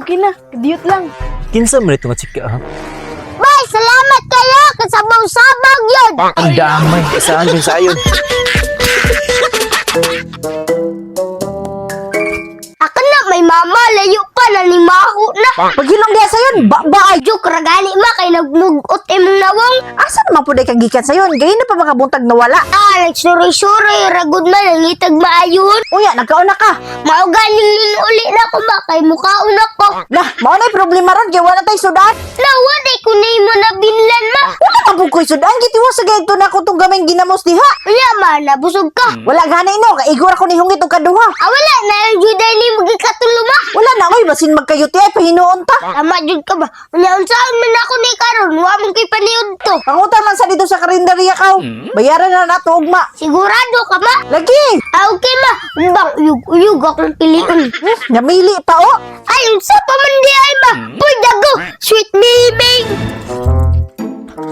Okay na, kadiyot lang. Kinsa man ito nga chika ha? Bay, salamat kayo! Kasabaw-sabag yun! Ang damay, saan kung sayon? Ako na, may mama, layo pa, nanimaho na. Paghilom diha sayon, ba ba ay. Joke, ragali ma, kay nagmugot imong nawong. Asa naman pud ay kagikan sayon? Gayon na pa makabuntag nawala. Ah, nagsuroy-suroy, ragod man, nangitag maayon. Uya, nagkaon na ka. Mao ganing uli na ko ba, kay mukhaon ako. Lah, mao na problema ron kay wala tay sudan. Lawa, di ko na imo na binlan ma. Wala man pud ko'y sudan, gitiwa sa gayto na ko tong gamay ginamos diha. Unya ma, nabusog ka. Wala gani no, kaigo ra ko ni hungit og kaduha. Ah, wala na yung juday ni magikatulo ma. Wala na oy, basin magkayuti ay pahinuon ta. Tama jud ka ba? Unya unsaon man ako ni karon, wa man kay paniud to. Pangutang lang sa dito sa karinderya kaw. Bayaran na nato ugma. Sigurado ka ma? Lagi. Ah, okay ma. Umbang uyog-uyog akong piliun. Namili pa oh. Ay, unsa pa man di ay ma? Boy, dago! Sweet miming!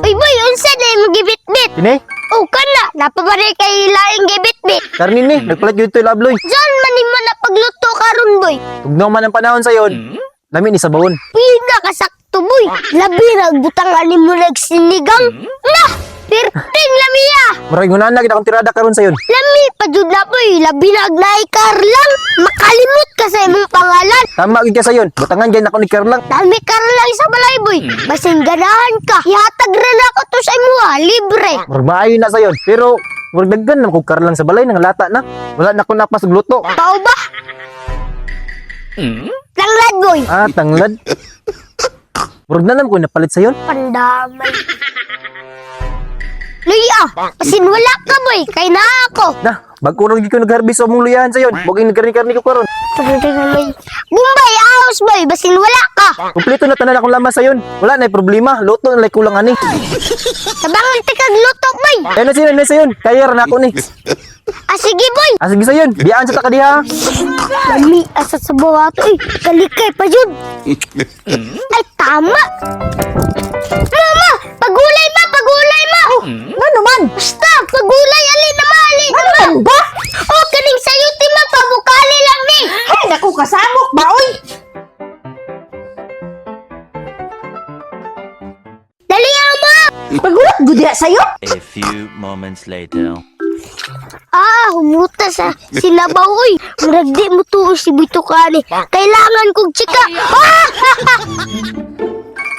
Uy, boy, unsa na yung gibit-bit? Kini? Oh, kana! Napabari kay laing gibit-bit. Karni ni, nagpalit gyud to'y labloy. Diyan man mo na pagluto karon boy. Tugnaw man ang panahon sayon. Lami ni sabawon. Pina kasakto, boy. Labi na butang ani mo nagsinigang. Na! Perting lamiya! Murag ngunana gid akong tirada karon sayon. Lami pa jud na, boy. Labi na agnaikar lang. Makalimot ka sa imong pangalan. Tama gid ka sayon. Butangan gyud nako ni Karlang. Dami ka lang sa balay, boy. Basin ganahan ka. Ihatag rin ako to sa imuha, libre. Murag maayo na sayon. Pero murag daghan na kog Karlang sa balay nang lata na. Wala na ko napas og luto. Pao ba? Tanglad, boy. Ah, tanglad. Murag na ko napalit sayon. Pandamay. Luya, basin wala ka, boy. Kay na ako. Na, bag-o ra gid ko nagharvest sa among luyahan sayon. Bugay nagkarni-karni ko karon. Bombay, ahos, boy. Basin wala ka. Kompleto na tanan akong lamas sayon. Wala na problema. Luto na lay kulang ani. Tabangan tikag luto, boy. Ay na sayon, na sayon. Kaya ra na ako ni. Ah, sige, boy. Ah, sige sayon. Biyaan sa ta ka diha. Lami, asa sa bawa to, eh. Kalikay pa yun. Ay, tama. Mama, pagulay ma, pagulay ma. Ngano man? Basta, pagulay, alin na ma, alin na Ngano ma. man ba? Oh, kaning sayuti ma, pabukali lang ni. Ay, naku kasamok ba oy? Dali ah, ma. Pagulat gud diha sayo. A few moments later. Ah, humuta sa sinabaw, oy. Murag di mo tuo si Butukani. Kailangan kong chika. Ah!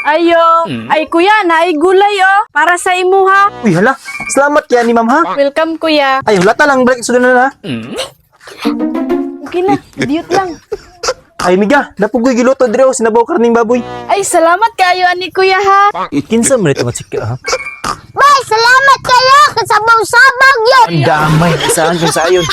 Ayo, ay kuya, naay gulay oh. Para sa imuha. Uy, hala. Salamat kaya ni ma'am ha. Welcome kuya. Ay, wala ta lang break sudan na na. Okay na, kadiyot lang. Ay, miga, napugoy giluto dire oh, sinabaw karning baboy. Ay, salamat kayo ani kuya ha. Kinsa man ito nga chika ha? Bay, salamat kayo. Kasabaw-sabag yun. Ang damay, saan kung sayon.